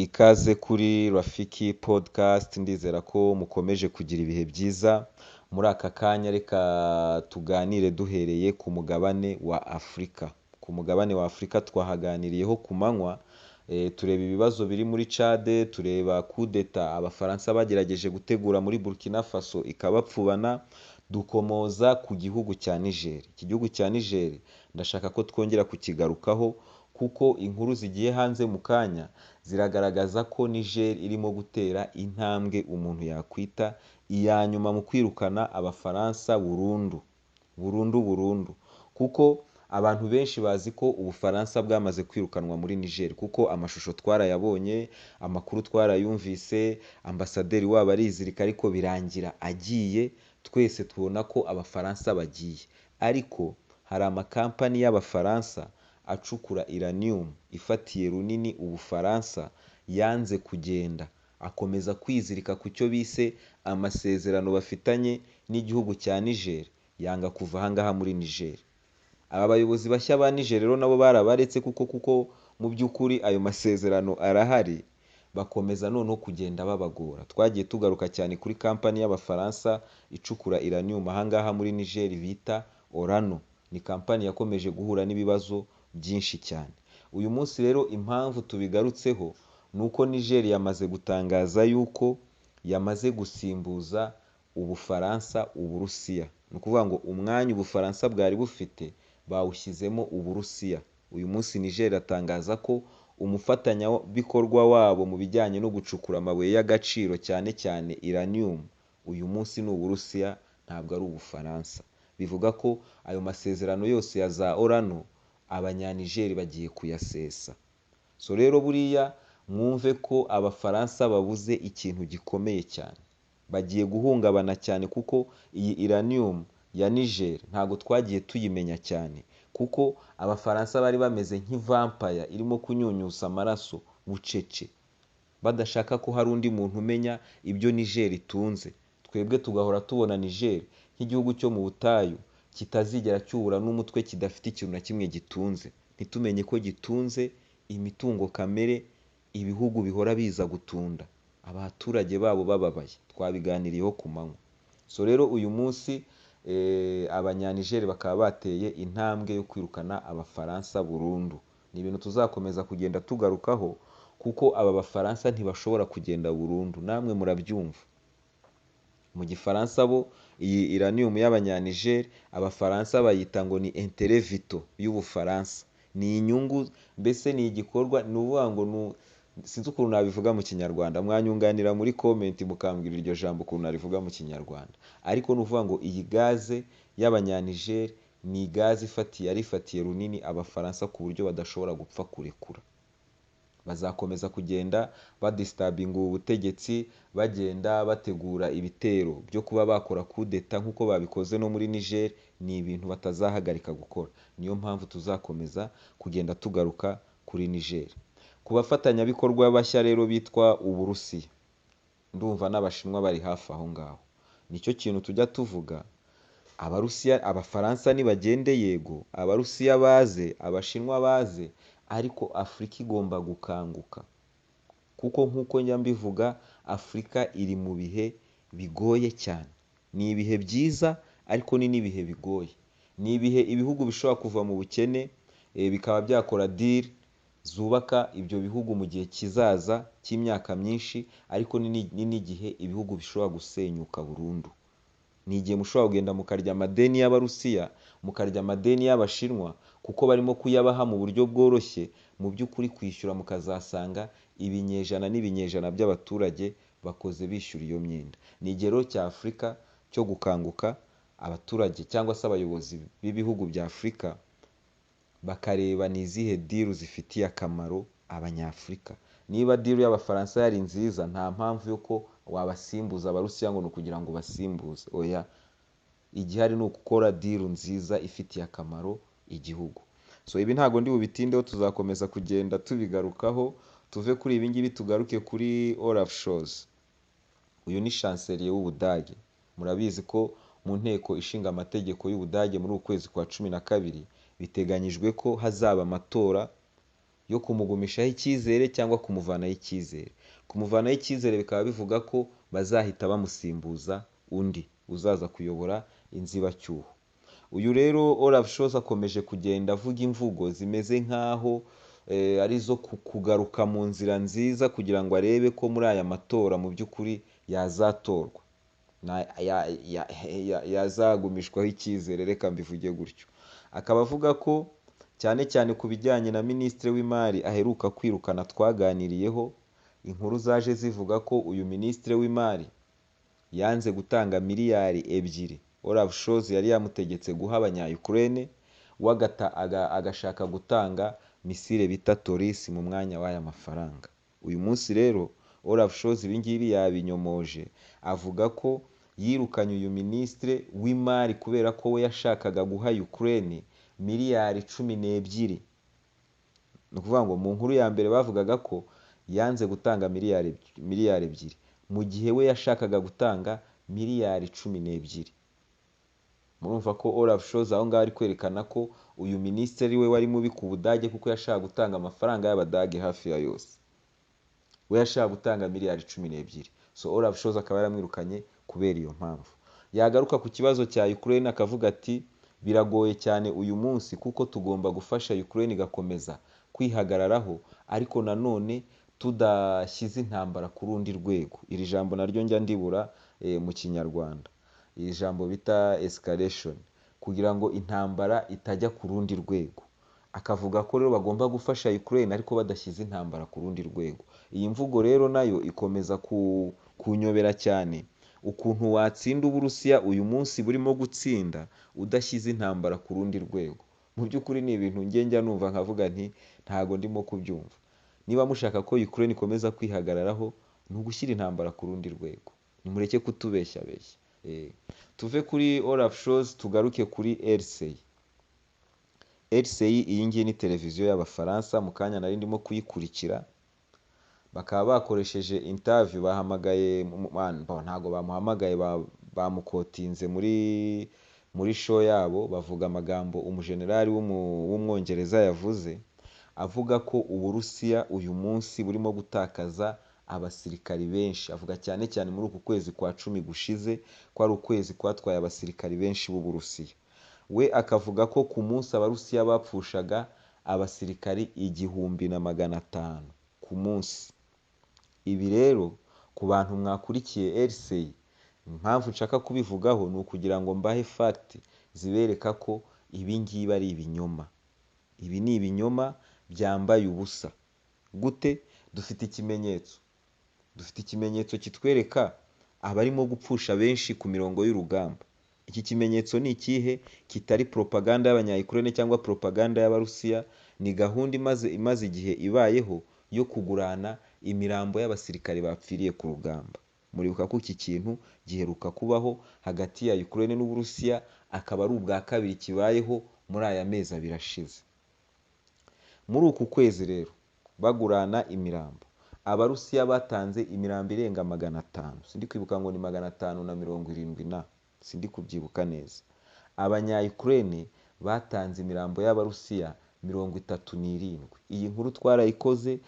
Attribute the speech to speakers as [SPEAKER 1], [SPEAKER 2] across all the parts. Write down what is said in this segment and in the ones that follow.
[SPEAKER 1] Ikaze kuri Rafiki Podcast, ndizera ko mukomeje kugira ibihe byiza. Muri aka kanya reka tuganire duhereye ku mugabane wa Afurika. Ku mugabane wa Afurika twahaganiriyeho ku manywa, tureba ibibazo biri muri Tchad, tureba kudeta Abafaransa bagerageje gutegura muri Burkina Faso ikabapfubana, dukomoza ku gihugu cya Niger. Iki gihugu cya Niger ndashaka ko twongera kukigarukaho kuko inkuru zigiye hanze mu kanya ziragaragaza ko Niger irimo gutera intambwe umuntu yakwita iya nyuma mu kwirukana Abafaransa burundu, burundu burundu, kuko abantu benshi bazi ko Ubufaransa bwamaze kwirukanwa muri Niger, kuko amashusho twarayabonye, amakuru twarayumvise, ambasaderi wabo arizirika ariko birangira agiye, twese tubona ko Abafaransa bagiye. Ariko hari amakampani y'Abafaransa acukura uranium ifatiye runini Ubufaransa yanze kugenda, akomeza kwizirika ku cyo bise amasezerano bafitanye n'igihugu cya Niger, yanga kuva aha ngaha muri Niger. Aba bayobozi bashya ba Niger rero nabo barabaretse kuko mu by'ukuri ayo masezerano arahari, bakomeza noneho kugenda babagora. Twagiye tugaruka cyane kuri kampani y'Abafaransa icukura uranium aha ngaha muri Niger bita Orano. Ni kampani yakomeje guhura n'ibibazo byinshi cyane. Uyu munsi rero impamvu tubigarutseho ni uko Niger yamaze gutangaza yuko yamaze gusimbuza Ubufaransa Uburusiya. Ni ukuvuga ngo umwanya Ubufaransa bwari bufite bawushyizemo Uburusiya. Uyu munsi Niger iratangaza ko umufatanyabikorwa wabo mu bijyanye no gucukura amabuye y'agaciro cyane cyane uranium, uyu munsi ni Uburusiya ntabwo ari Ubufaransa. Bivuga ko ayo masezerano yose ya za Orano Abanyanigeri bagiye kuyasesa. So rero buriya mwumve ko Abafaransa babuze ikintu gikomeye cyane. Bagiye guhungabana cyane kuko iyi uranium ya Niger ntabwo twagiye tuyimenya cyane, kuko Abafaransa bari bameze nk'ivampaya irimo kunyunyusa amaraso bucece, badashaka ko hari undi muntu umenya ibyo Niger itunze. Twebwe tugahora tubona Niger nk'igihugu cyo mu butayu kitazigera cyubura n'umutwe, kidafite ikintu na kimwe gitunze. Ntitumenye ko gitunze imitungo kamere ibihugu bihora biza gutunda, abaturage babo bababaye. Twabiganiriyeho ku manywa. So rero uyu munsi Abanyanigeri bakaba bateye intambwe yo kwirukana Abafaransa burundu. Ni ibintu tuzakomeza kugenda tugarukaho kuko aba Bafaransa ntibashobora kugenda burundu, namwe murabyumva. Mu gifaransa bo iyi uranium y'Abanyaniger Abafaransa bayita ngo ni intérêt vitaux y'Ubufaransa. Ni inyungu, mbese ni igikorwa, ni ukuvuga ngo sinzi ukuntu nabivuga mu Kinyarwanda, mwanyunganira muri comment mukambwira iryo jambo ukuntu narivuga mu Kinyarwanda. Ariko ni ukuvuga ngo iyi gaze y'Abanyaniger ni gaze ifatiye, yari ifatiye runini Abafaransa ku buryo badashobora gupfa kurekura. Bazakomeza kugenda badistabinga ubu butegetsi, bagenda bategura ibitero byo kuba bakora kudeta nk'uko babikoze no muri Niger, ni ibintu batazahagarika gukora. Niyo mpamvu tuzakomeza kugenda tugaruka kuri Niger. Ku bafatanyabikorwa bashya rero bitwa Uburusiya, ndumva n'Abashinwa bari hafi aho ngaho. Nicyo kintu tujya tuvuga, Abarusiya, Abafaransa nibagende yego, Abarusiya baze, Abashinwa baze, ariko Afurika igomba gukanguka. Kuko nk'uko njya mbivuga, Afurika iri mu bihe bigoye cyane. Ni ibihe byiza ariko ni n'ibihe bigoye. Ni ibihe ibihugu bishobora kuva mu bukene, bikaba byakora deal zubaka ibyo bihugu mu gihe kizaza cy'imyaka myinshi, ariko ni n'igihe ibihugu bishobora gusenyuka burundu. Ni igihe mushobora kugenda mukarya amadeni y'Abarusiya, mukarya amadeni y'Abashinwa, kuko barimo kuyabaha mu buryo bworoshye, mu by'ukuri kwishyura mukazasanga ibinyejana n'ibinyejana by'abaturage bakoze bishyura iyo myenda. Ni igihe rero cya Afurika cyo gukanguka, abaturage cyangwa se abayobozi b'ibihugu bya Afurika bakareba ni izihe deal zifitiye akamaro Abanyafurika. Niba deal y'Abafaransa yari nziza, nta mpamvu y'uko wabasimbuza Abarusiya ngo ni ukugira ngo ubasimbuze, oya. Igihari ni ugukora deal nziza ifitiye akamaro igihugu. So ibi ntabwo ndi bubitindeho, tuzakomeza kugenda tubigarukaho, tuve kuri ibi ngibi tugaruke kuri Olaf Scholz. Uyu ni chancelier w'Ubudage. Murabizi ko mu nteko ishinga amategeko y'Ubudage muri uku kwezi kwa 12 biteganyijwe ko hazaba amatora yo kumugumishaho icyizere cyangwa kumuvanaho icyizere. Kumuvanaho icyizere bikaba bivuga ko bazahita bamusimbuza undi uzaza kuyobora inzibacyuho. Uyu rero Olaf Scholz akomeje kugenda avuga imvugo zimeze nk'aho arizo kugaruka mu nzira nziza kugira ngo arebe ko muri aya matora mu by'ukuri yazatorwa, yazagumishwaho icyizere, reka mbivuge gutyo. Akaba avuga ko cyane cyane ku bijyanye na minisitiri w'imari aheruka kwirukana twaganiriyeho, inkuru zaje zivuga ko uyu minisitiri w'imari yanze gutanga miliyari 2 Olaf Scholz yari yamutegetse guha abanya-Ukraine, we agashaka gutanga misile bita Taurus mu mwanya w'aya mafaranga. Uyu munsi rero Olaf Scholz ibi ngibi yabinyomoje, avuga ko yirukanye uyu minisitiri w'imari kubera ko we yashakaga guha Ukraine miliyari 12. Ni ukuvuga ngo mu nkuru ya mbere bavugaga ko yanze gutanga miliyari 2, mu gihe we yashakaga gutanga miliyari 12. Murumva ko Olaf Scholz aho ngaho ari kwerekana ko uyu minisitiri we wari mubi ku Budage, kuko yashakaga gutanga amafaranga y'Abadage hafi ya yose. We yashakaga gutanga miliyari 12. So Olaf Scholz akaba yaramwirukanye kubera iyo mpamvu. Yagaruka ku kibazo cya Ukraine akavuga ati biragoye cyane uyu munsi kuko tugomba gufasha Ukraine igakomeza kwihagararaho, ariko nanone tudashyize intambara ku rundi rwego. Iri jambo naryo njya ndibura mu Kinyarwanda. Iri jambo bita escalation, kugira ngo intambara itajya ku rundi rwego. Akavuga ko rero bagomba gufasha Ukraine ariko badashyize intambara ku rundi rwego. Iyi mvugo rero nayo ikomeza kunyobera cyane, ukuntu watsinda Uburusiya uyu munsi burimo gutsinda udashyize intambara ku rundi rwego. Mu by'ukuri ni ibintu njya numva nkavuga nti ntago ndimo kubyumva. Niba mushaka ko Ukraine ikomeza kwihagararaho, ni ugushyira intambara ku rundi rwego. Nimureke kutubeshyabeshya. Tuve kuri Olaf Scholz tugaruke kuri RCI. RCI iyi ngiyi ni televiziyo y'Abafaransa, mu kanya nari ndimo kuyikurikira, bakaba bakoresheje interview, bahamagaye, ntago bamuhamagaye, bamukotinze muri show yabo, bavuga amagambo umujenerali w'Umwongereza yavuze, avuga ko Uburusiya uyu munsi burimo gutakaza abasirikari benshi. Avuga cyane cyane muri uku kwezi kwa 10 gushize ko ari ukwezi kwatwaye abasirikari benshi b'Uburusiya. We akavuga ko ku munsi Abarusiya bapfushaga abasirikari 1500 ku munsi. Ibi rero ku bantu mwakurikiye RCI, impamvu nshaka kubivugaho ni ukugira ngo mbahe fact zibereka ko ibi ngibi ari ibinyoma. Ibi ni ibinyoma byambaye ubusa. Gute? Dufite ikimenyetso. Dufite ikimenyetso kitwereka abarimo gupfusha benshi ku mirongo y'urugamba. Iki kimenyetso ni ikihe? Kitari propaganda y'abanya-Ukraine cyangwa propaganda y'Abarusiya, ni gahunda imaze igihe ibayeho yo kugurana imirambo y'abasirikare bapfiriye ku rugamba. Muribuka ko iki kintu giheruka kubaho hagati ya Ukraine n'Uburusiya, akaba ari ubwa kabiri kibayeho muri aya mezi abiri ashize. Muri uku kwezi rero bagurana imirambo, Abarusiya batanze imirambo irenga 500, sindi kwibuka ngo ni 570 na, sindi kubyibuka neza. Abanya-Ukraine batanze imirambo y'Abarusiya 37. Iyi nkuru twarayikoze,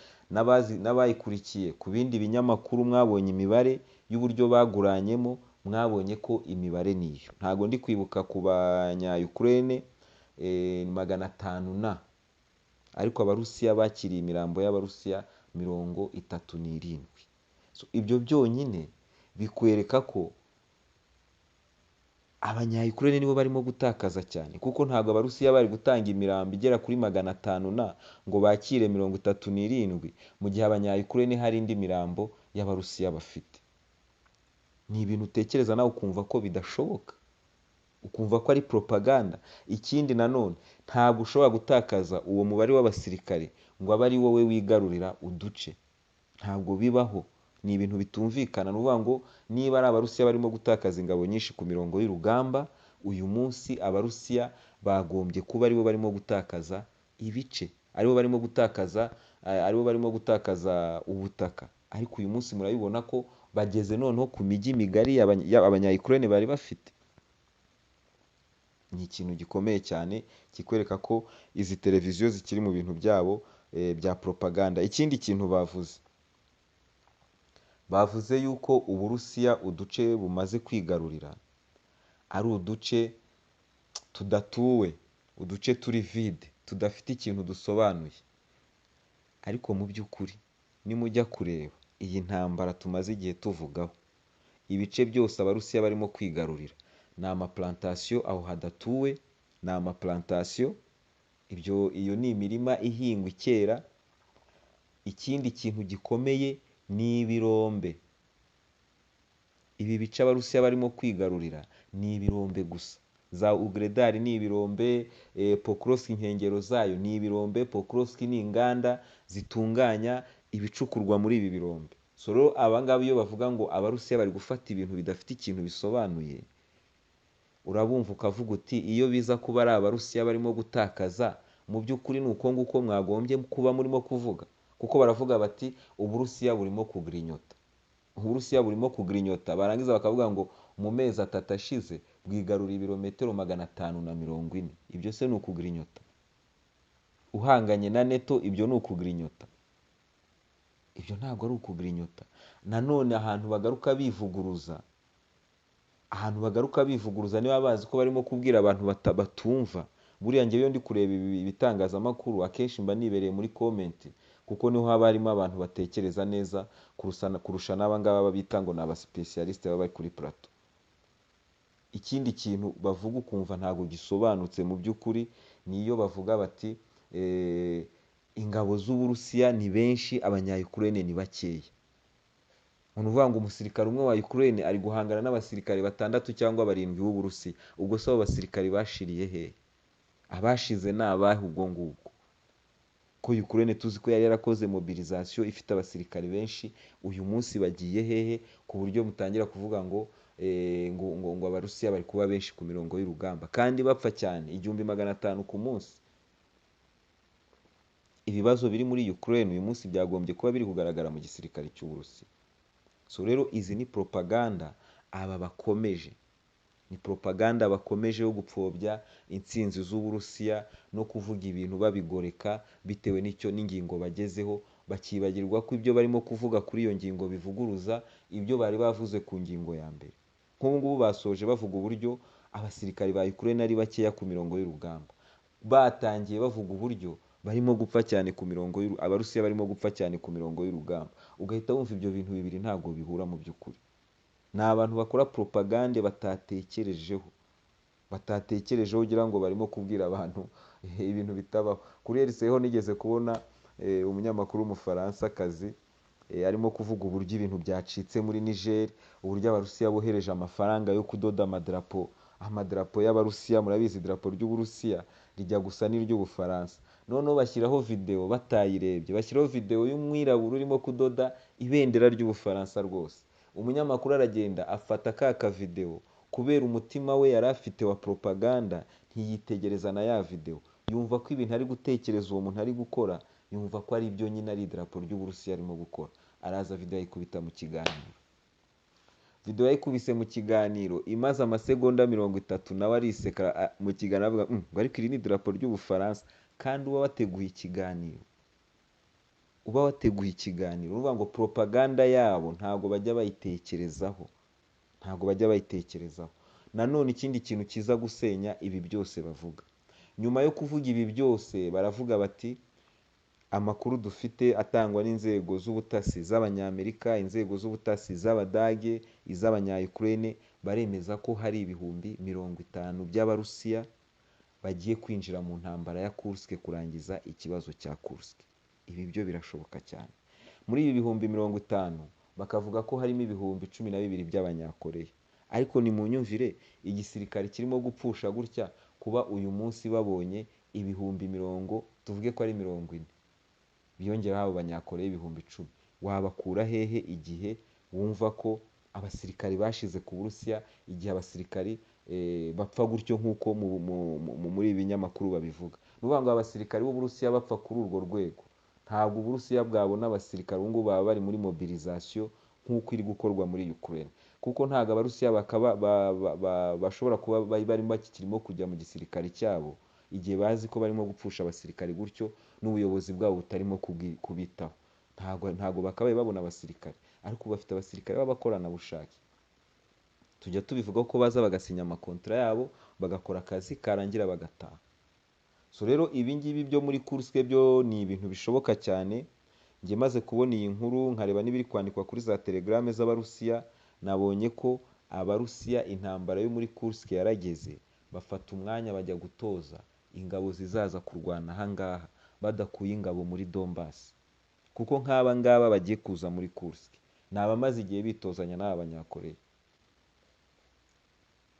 [SPEAKER 1] n'abayikurikiye ku bindi binyamakuru mwabonye imibare y'uburyo baguranyemo, mwabonye ko imibare niyo. Ntago ndi kwibuka ku banya-Ukraine 500 na, ariko Abarusiya bakiriye imirambo y'Abarusiya 37. So, ibyo byonyine bikwereka ko abanya-Ukraine nibo barimo gutakaza cyane, kuko ntabwo Abarusiya bari gutanga imirambo igera kuri 500 na ngo bakire 37, mu gihe abanya-Ukraine hari indi mirambo y'Abarusiya bafite. Ni ibintu utekereza nawe ukumva ko bidashoboka, ukumva ko ari propaganda. Ikindi nanone ntabwo ushobora gutakaza uwo mubare w'abasirikare ngo abe ari wowe wigarurira uduce, ntabwo bibaho. Ni ibintu bitumvikana. Ni ukuvuga ngo niba ari Abarusiya barimo gutakaza ingabo nyinshi ku mirongo y'urugamba, uyu munsi Abarusiya bagombye kuba aribo barimo gutakaza ibice, aribo barimo gutakaza, aribo barimo gutakaza ubutaka. Ariko uyu munsi murabibona ko bageze noneho ku mijyi migari abanya-Ukraine bari bafite. Ni ikintu gikomeye cyane kikwereka ko izi televiziyo zikiri mu bintu byabo bya propaganda. Ikindi kintu bavuze yuko Uburusiya uduce bumaze kwigarurira ari uduce tudatuwe, uduce turi vide, tudafite ikintu dusobanuye. Ariko mu by'ukuri nimujya kureba iyi ntambara tumaze igihe tuvugaho, ibice byose Abarusiya barimo kwigarurira ni amaplantasiyo aho hadatuwe, ni amaplantasiyo, ibyo iyo ni imirima ihingwa ikera. Ikindi kintu gikomeye ni ibirombe. Ibi bice Abarusiya barimo kwigarurira ni ibirombe gusa. Za Ugredar ni ibirombe, Pokrovsk inkengero zayo ni ibirombe, Pokrovsk ni inganda zitunganya ibicukurwa muri ibi birombe. So rero aba ngaba iyo bavuga ngo Abarusiya bari gufata ibintu bidafite ikintu bisobanuye, urabumva ukavuga uti iyo biza kuba ari Abarusiya barimo gutakaza, mu by'ukuri ni uko nguko mwagombye kuba murimo kuvuga. Kuko baravuga bati Uburusiya burimo kugrinyota. Uburusiya burimo kugrinyota, barangiza bakavuga ngo mu mezi 3 ashize bwigaruriye ibirometero 540. Ibyo se ni ukugrinyota? Uhanganye na NATO ibyo ni ukugrinyota? Ibyo ntabwo ari ukugrinyota. Nanone ahantu bagaruka bivuguruza, niba bazi ko barimo kubwira abantu batumva. Buriya njyewe iyo ndi kureba ibi bitangazamakuru akenshi mba nibereye muri comment, kuko niho haba harimo abantu batekereza neza kurusha n'aba ngaba bita ngo ni abasipesiyalisite baba bari kuri plateau. Ikindi kintu bavuga ukumva ntabwo gisobanutse mu by'ukuri ni iyo bavuga bati ingabo z'Uburusiya ni benshi, abanya-Ukraine ni bakeya. Umuntu uvuga ngo umusirikare umwe wa Ukraine ari guhangana n'abasirikare 6 cyangwa 7 b'Uburusiya, ubwo se abo basirikare bashiriye hehe? Abashize ni abahe ubwo ngubwo? Ko Ukraine tuzi ko yari yarakoze mobilisation ifite abasirikare benshi, uyu munsi bagiye hehe ku buryo mutangira kuvuga ngo ngo Abarusiya bari kuba benshi ku mirongo y'urugamba kandi bapfa cyane 1500 ku munsi? Ibibazo biri muri Ukraine uyu munsi byagombye kuba biri kugaragara mu gisirikare cy'Uburusiya. So rero izi ni propaganda aba bakomeje, ni propaganda bakomeje yo gupfobya intsinzi z'Uburusiya no kuvuga ibintu babigoreka bitewe n'icyo n'ingingo bagezeho, bakibagirwa ko ibyo barimo kuvuga kuri iyo ngingo bivuguruza ibyo bari bavuze ku ngingo ya mbere. Nk'ubu ngubu basoje bavuga uburyo abasirikari ba Ukraine ari bakeya ku mirongo y'urugamba. Batangiye bavuga uburyo barimo gupfa cyane ku mirongo Abarusiya barimo gupfa cyane ku mirongo y'urugamba. Ugahita wumva ibyo bintu bibiri ntabwo bihura mu by'ukuri. Ni abantu bakora propagande batatekerejeho ugira ngo barimo kubwira abantu ibintu bitabaho. Kuri RCA ho nigeze kubona umunyamakuru w'Umufaransakazi arimo kuvuga uburyo ibintu byacitse muri Niger, uburyo Abarusiya bohereje amafaranga yo kudoda amadarapo y'Abarusiya. Murabizi idarapo ry'Uburusiya rijya gusa n'iry'Ubufaransa. Noneho bashyiraho video batayirebye, bashyiraho video y'umwirabura urimo kudoda ibendera ry'Ubufaransa rwose. Umunyamakuru aragenda afata ka kavideo, kubera umutima we yari afite wa propaganda ntiyitegereza na ya video, yumva ko ibintu ari gutekereza uwo muntu ari gukora, yumva ko ari ibyo nyine ari idarapo ry'Uburusiya arimo gukora. Araza video ayikubita mu kiganiro. Video yayikubise mu kiganiro imaze amasegonda 30, nawe ariseka mu kiganiro avuga ngo ariko iri ni idarapo ry'Ubufaransa. Kandi uba wateguye ikiganiro, uvuga ngo propaganda yabo ntabwo bajya bayitekerezaho, Nanone ikindi kintu kiza gusenya ibi byose bavuga, nyuma yo kuvuga ibi byose baravuga bati amakuru dufite atangwa n'inzego z'ubutasi z'Abanyamerika, inzego z'ubutasi z'Abadage, iz'Abanya-Ukraine, baremeza ko hari 50,000 by'Abarusiya bagiye kwinjira mu ntambara ya Kursk kurangiza ikibazo cya Kursk. Ibi byo birashoboka cyane. Muri ibi 50,000 bakavuga ko harimo 12,000 by'Abanyakoreya. Ariko ni mu nyumvire igisirikare kirimo gupfusha gutya, kuba uyu munsi babonye 50,000, tuvuge ko ari 40 biyongeraho abo Banyakoreya 10,000, wabakura hehe igihe wumva ko abasirikari bashize ku Burusiya, igihe abasirikari bapfa gutyo nk'uko muri ibi binyamakuru babivuga? Ni ukuvuga ngo abasirikari b'Uburusiya bapfa kuri urwo rwego. Ntabwo Uburusiya bwabona abasirikari ubu ngubu baba bari muri mobilisation nk'uko iri gukorwa muri Ukraine, kuko ntabwo Abarusiya bashobora kuba barimo bakirimo kujya mu gisirikare cyabo Igihe bazi ko barimo gupfusha abasirikare gutyo n'ubuyobozi bwabo butarimo kubitaho, ntago bakabaye babona abasirikare, ariko ubu bafite abasirikare b'abakoranabushake. Tujya tubivuga ko baza bagasinya amakontra yabo, bagakora akazi karangira bagataha. So rero ibi ngibi byo muri Kursk byo ni ibintu bishoboka cyane. Njye maze kubona iyi nkuru nkareba n'ibiri kwandikwa kuri za telegrame z'Abarusiya, nabonye ko Abarusiya intambara yo muri Kursk yarageze, bafata umwanya bajya gutoza ingabo zizaza kurwana aha ngaha, badakuye ingabo muri Donbass. Kuko nk'aba ngaba bagiye kuza muri Kursk ni abamaze igihe bitozanya n'aba Banyakoreya.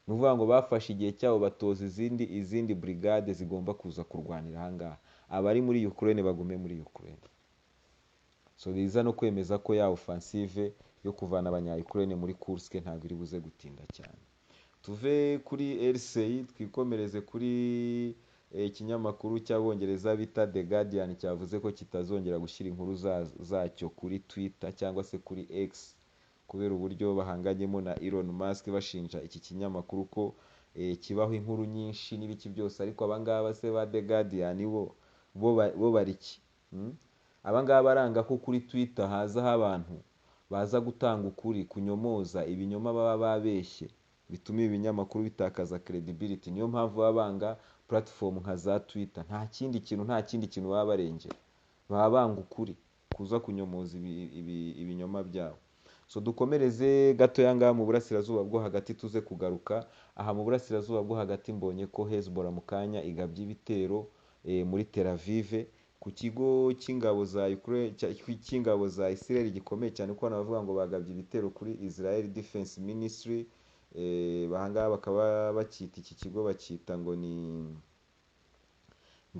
[SPEAKER 1] Ni ukuvuga ngo bafashe igihe cyabo batoza izindi brigade zigomba kuza kurwanira aha ngaha. Abari muri Ukraine bagume muri Ukraine. So biza no kwemeza ko ya offensive yo kuvana abanya-Ukraine muri Kursk ntabwo iri buze gutinda cyane. Tuve kuri RCI twikomereze kuri ikinyamakuru cy'Abongereza bita The Guardian, cyavuze ko kitazongera gushyira inkuru zacyo kuri Twitter cyangwa se kuri X, kubera uburyo bahanganyemo na Elon Musk, bashinja iki kinyamakuru ko kibaho inkuru nyinshi n'ibiki byose. Ariko abangaba se ba The Guardian bo bari iki? Abangaba baranga ko kuri Twitter hazaho abantu baza gutanga ukuri, kunyomoza ibinyoma baba babeshye, bituma ibi binyamakuru bitakaza credibility. Niyo mpamvu baba banga platform nka za Twitter. Nta kindi kintu baba barengera, baba banga ukuri kuza kunyomoza ibinyoma byabo. So dukomereze gatoya ngaha mu burasirazuba bwo hagati, tuze kugaruka aha mu burasirazuba bwo hagati. Mbonye ko Hezbollah mu kanya igabye ibitero muri Tel Aviv ku kigo cy'ingabo za Ukraine, cy'ingabo za Israel gikomeye cyane, kuko banavuga ngo bagabye ibitero kuri Israel Defense Ministry. Ahangaha bakaba bacyita, iki kigo bacyita ngo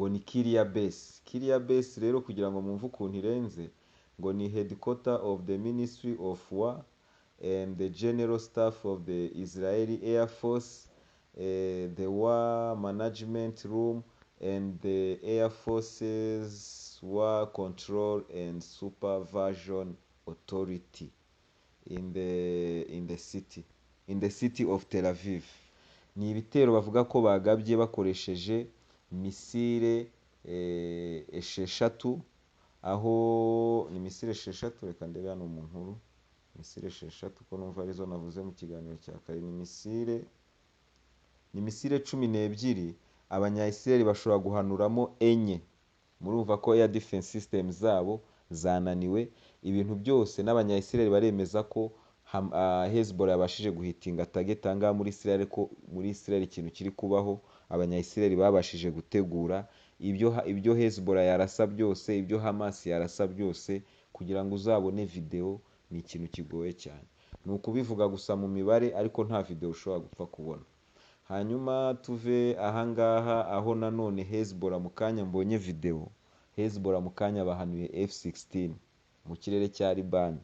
[SPEAKER 1] ni Kirya Base. Kirya Base rero, kugira ngo mwumve ukuntu irenze, ngo ni headquarter of the Ministry of War and the General Staff of the Israeli Air Force, the War Management Room and the Air Forces War Control and Supervision Authority in the city of Tel Aviv. Ni ibitero bavuga ko bagabye bakoresheje misile 6, aho ni misile 6. Reka ndebe hano mu nkuru, misile 6 ko numva arizo navuze mu kiganiro cya kare. Ni misile 12, Abanya-Israel bashobora guhanuramo enye. Murumva ko air defense system zabo zananiwe ibintu byose, n'Abanya-Israel baremeza ko Hezbollah yabashije guhitinga target aha ngaha muri Israel, ko muri Israel ikintu kiri kubaho, Abanya-Israel babashije gutegura ibyo Hezbollah yarasa byose, ibyo Hamas yarasa byose. Kugira ngo uzabone video ni ikintu kigoye cyane, ni ukubivuga gusa mu mibare, ariko nta video ushobora gupfa kubona. Hanyuma tuve ahangaha, aho nanone Hezbollah mu kanya mbonye video, Hezbollah mu kanya bahanuye F16 mu kirere cya Liban.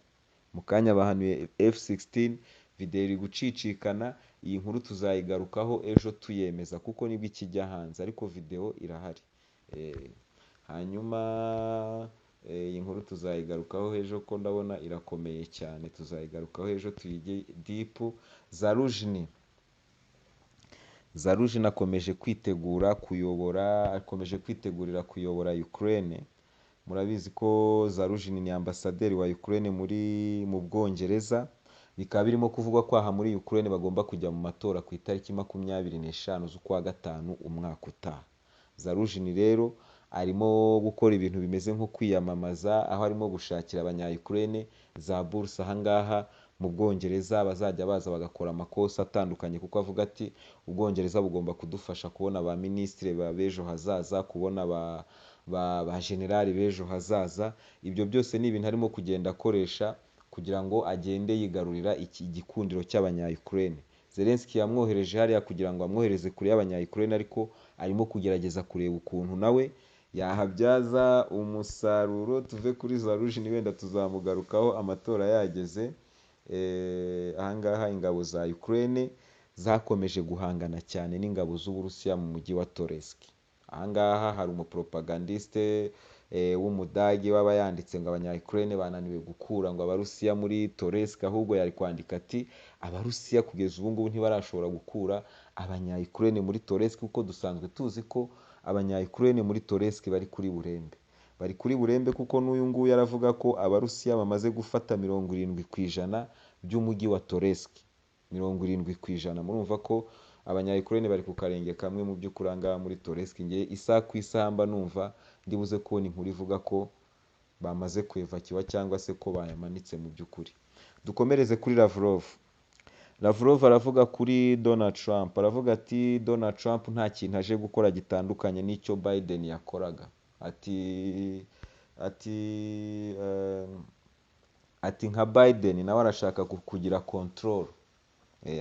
[SPEAKER 1] Mu kanya bahanuye F16, video iri gucicikana. Iyi nkuru tuzayigarukaho ejo tuyemeza, kuko nibwo ikijya hanze, ariko video irahari. Hanyuma iyi nkuru tuzayigarukaho ejo, ko ndabona irakomeye cyane. Tuzayigarukaho ejo tuyige deep. Zaluzhny akomeje kwitegura kuyobora, akomeje kwitegurira kuyobora Ukraine. Murabizi ko Zaluzhny ni ambasaderi wa Ukraine mu Bwongereza. Bikaba birimo kuvugwa ko aha muri Ukraine bagomba kujya mu matora ku itariki 25 z'ukwa gatanu umwaka utaha. Zaluzhny rero arimo gukora ibintu bimeze nko kwiyamamaza, aho arimo gushakira abanya-Ukraine za buruse ahangaha mu Bwongereza, bazajya baza bagakora amakosa atandukanye, kuko avuga ati Ubwongereza bugomba kudufasha kubona ba minisitiri b'ejo hazaza, kubona ba generali b'ejo hazaza. Ibyo byose ni ibintu arimo kugenda akoresha kugira ngo agende yigarurira iki igikundiro cy'abanya-Ukraine. Zelensky yamwohereje hariya kugira ngo amwohereze kure y'abanya-Ukraine, ariko arimo kugerageza kureba ukuntu nawe yahabyaza umusaruro. Tuve kuri Zaluzhny, wenda tuzamugarukaho amatora yageze. Ahangaha ingabo za Ukraine zakomeje guhangana cyane n'ingabo z'Uburusiya mu mujyi wa Toretsk. Ahangaha hari umupropagandiste w'Umudage waba yanditse ngo abanya-Ukraine bananiwe gukura ngo Abarusiya muri Toretsk, ahubwo yari kwandika ati Abarusiya kugeza ubu ngubu ntibarashobora gukura abanya-Ukraine muri Toretsk, kuko dusanzwe tuzi ko Abanya Ukraine muri Toretsk bari kuri burembe, bari kuri burembe, kuko n'uyu nguyu aravuga ko Abarusiya bamaze gufata 70% by'umujyi wa Toretsk, 70%. Murumva ko Abanya Ukraine bari ku karenge kamwe mu by'ukuri aha ngaha muri Toretsk. Ngewe isaha ku isaha mba numva ndibuze kubona inkuru ivuga ko bamaze kwevakiwa cyangwa se ko bayamanitse mu by'ukuri. Dukomereze kuri Lavrov. Lavrov aravuga kuri Donald Trump, aravuga ati Donald Trump nta kintu aje gukora gitandukanye n'icyo Biden yakoraga. Ati nka Biden nawe arashaka kugira control,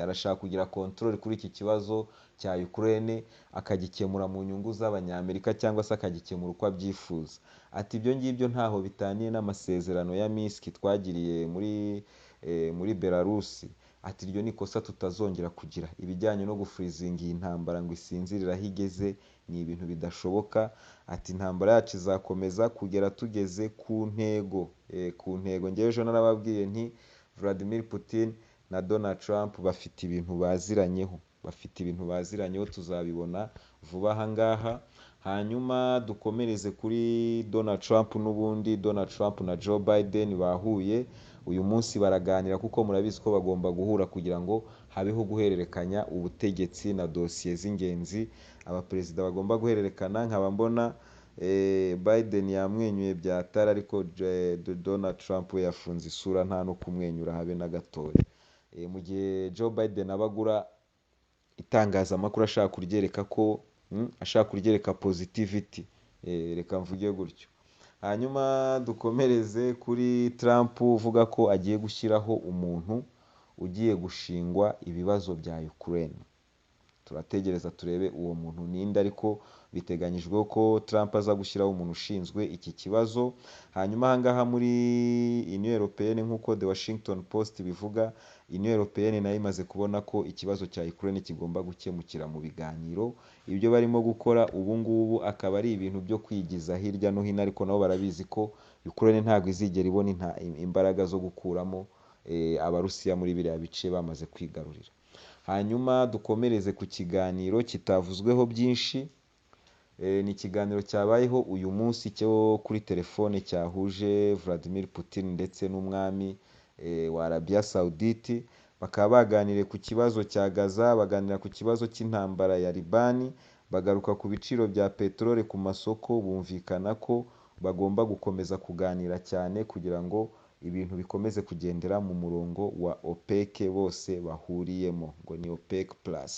[SPEAKER 1] arashaka kugira control kuri iki kibazo cya Ukraine, akagikemura mu nyungu z'Abanyamerika cyangwa se akagikemura uko abyifuza. Ati ibyo ngibyo ntaho bitaniye n'amasezerano ya Minsk twagiriye muri Belarus. Ati iryo ni ikosa tutazongera kugira. Ibijyanye no gufurizinga iyi ntambara ngo isinzirire aho igeze ni ibintu bidashoboka. Ati intambara yacu izakomeza kugera tugeze ku ntego. Ku ntego. Njyewe ejo narababwiye nti Vladimir Putin na Donald Trump bafite ibintu baziranyeho, bafite ibintu baziranyeho, tuzabibona vuba aha ngaha. Hanyuma dukomereze kuri Donald Trump n'ubundi. Donald Trump na Joe Biden bahuye uyu munsi baraganira, kuko murabizi ko bagomba guhura kugira ngo habeho guhererekanya ubutegetsi na dosiye z'ingenzi abaperezida bagomba guhererekana. Nkaba mbona Biden yamwenyuye byatara, ariko Donald Trump we yafunze isura, nta no kumwenyura habe na gatoya. Mu gihe Joe Biden aba agura itangazamakuru ashaka kuryereka ko ashaka kuryereka positivity, reka mvuge gutyo. Hanyuma dukomereze kuri Trump uvuga ko agiye gushyiraho umuntu ugiye gushingwa ibibazo bya Ukraine. Turategereza turebe uwo muntu ninde, ariko biteganyijwe ko Trump aza gushyiraho umuntu ushinzwe iki kibazo. Hanyuma aha ngaha muri Union Européenne, nk'uko The Washington Post bivuga, Union Européenne nayo imaze kubona ko ikibazo cya Ukraine kigomba gukemukira mu biganiro. Ibyo barimo gukora ubu ngubu akaba ari ibintu byo kwigiza hirya no hino, ariko nabo barabizi ko Ukraine ntabwo izigera ibona imbaraga zo gukuramo Abarusiya muri biriya bice bamaze kwigarurira. Hanyuma dukomereze ku kiganiro kitavuzweho byinshi. Ni ikiganiro cyabayeho uyu munsi cyo kuri telefone cyahuje Vladimir Putin ndetse n'umwami wa Arabia Saudite. Bakaba baganiriye ku kibazo cya Gaza, baganira ku kibazo cy'intambara ya Libani, bagaruka ku biciro bya peteroli ku masoko, bumvikana ko bagomba gukomeza kuganira cyane kugira ngo ibintu bikomeze kugendera mu murongo wa OPEC bose bahuriyemo, ngo ni OPEC plus.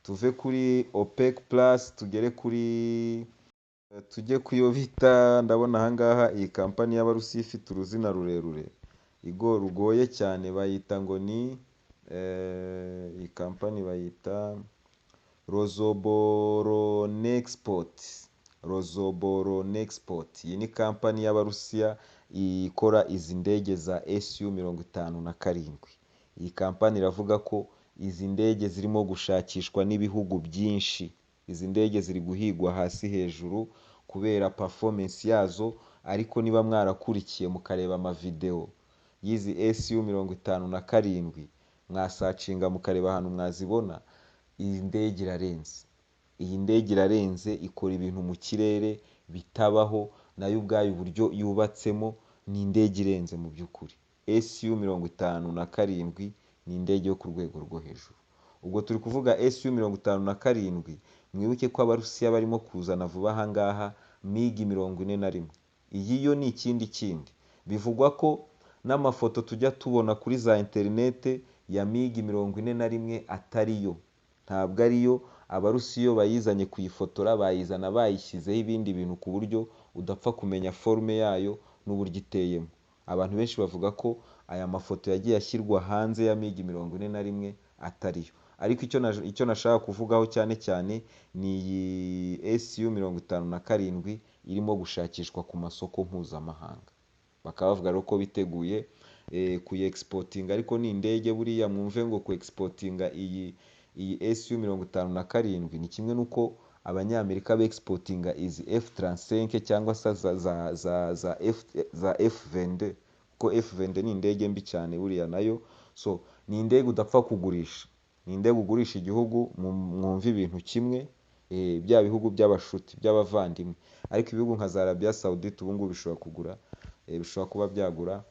[SPEAKER 1] Tuve kuri OPEC plus tugere kuri tujye ku yo bita, ndabona aha ngaha iyi kampani y'Abarusiya ifite uruzina rurerure rugoye cyane, bayita ngo ni iyi kampani bayita Rosoboronexport. Rosoboronexport iyi ni kampani y'Abarusiya ikora izi ndege za Su 57. Iyi kampani iravuga ko izi ndege zirimo gushakishwa n'ibihugu byinshi. Izi ndege ziri guhigwa hasi hejuru kubera performance yazo, ariko niba mwarakurikiye mukareba amavideo y'izi Su 57, mwasacinga mukareba ahantu mwazibona, iyi ndege irarenze. Iyi ndege irarenze, ikora ibintu mu kirere bitabaho, nayo ubwayo uburyo yubatsemo ni indege irenze mu by'ukuri. Su 57 ni indege yo ku rwego rwo hejuru. Ubwo turi kuvuga Su 57, mwibuke ko Abarusiya barimo kuzana vuba aha ngaha MiG 41. Iyi yo ni ikindi kindi. Bivugwa ko n'amafoto tujya tubona kuri za interinete ya MiG 41 atariyo, ntabwo ariyo. Abarusiya iyo bayizanye kuyifotora bayizana bayishyizeho ibindi bintu ku buryo udapfa kumenya forme yayo n'uburyo iteyemo. Abantu benshi bavuga ko aya mafoto yagiye ashyirwa hanze ya MiG 41 atariyo. Ariko icyo nashaka kuvugaho cyane cyane ni iyi Su 57 irimo gushakishwa ku masoko mpuzamahanga. Bakaba bavuga rero ko biteguye kuyi-exportinga, ariko ni indege buriya mwumve ngo ku-exportinga iyi Su 57 ni kimwe n'uko Abanyamerika be-exportinga izi F-35 cyangwa se za F-22, kuko F-22 ni indege mbi cyane buriya nayo. So ni indege udapfa kugurisha, ni indege ugurisha igihugu mwumva ibintu kimwe. Bya bihugu by'abashuti, by'abavandimwe. Ariko ibihugu nka za Arabia Saudite ubu ngubu bishobora kugura, bishobora kuba byagura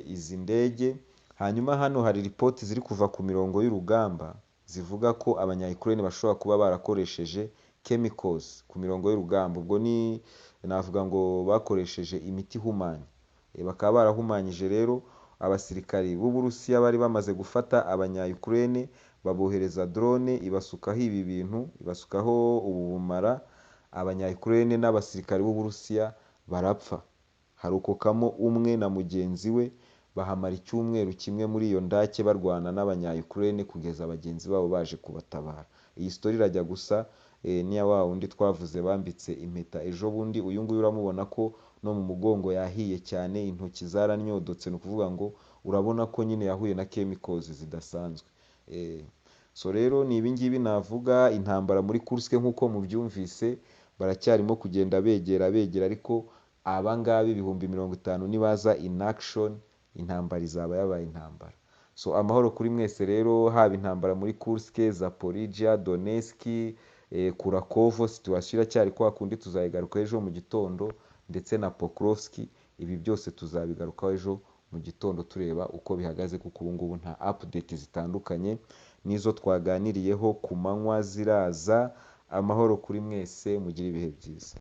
[SPEAKER 1] izi ndege. Hanyuma hano hari ripoti ziri kuva ku mirongo y'urugamba zivuga ko abanya-Ukraine bashobora kuba barakoresheje chemicals ku mirongo y'urugamba. Ubwo ni navuga ngo bakoresheje imiti ihumanya. Bakaba barahumanyije rero abasirikari b'Uburusiya bari bamaze gufata abanya-Ukraine, babohereza drone ibasukaho ibi bintu, ibasukaho ubu bumara, abanya-Ukraine n'abasirikari b'Uburusiya barapfa. Harokokamo umwe na mugenzi we, bahamara icyumweru kimwe muri iyo ndake barwana n'abanya-Ukraine kugeza bagenzi babo baje kubatabara. Iyi story irajya gusa n'iya wa wundi twavuze bambitse impeta ejo bundi. Uyu nguyu uramubona ko no mu mugongo yahiye cyane, intoki zaranyodotse, ni ukuvuga ngo urabona ko nyine yahuye na chemicals zidasanzwe. So rero ni ibi ngibi navuga. Intambara muri Kursk, nk'uko mubyumvise, baracyarimo kugenda begera begera, ariko aba ngaba 50,000 nibaza in action, intambara izaba yabaye intambara. So amahoro kuri mwese rero, haba intambara muri Kursk, Zaporizhia, Donetsk, Kurakovo, situation iracyari kwa kundi, tuzayigarukaho ejo mu gitondo, ndetse na Pokrovsk. Ibi byose tuzabigarukaho ejo mu gitondo tureba uko bihagaze, kuko ubu ngubu nta update zitandukanye n'izo twaganiriyeho ku manywa ziraza. Amahoro kuri mwese, mugire ibihe byiza.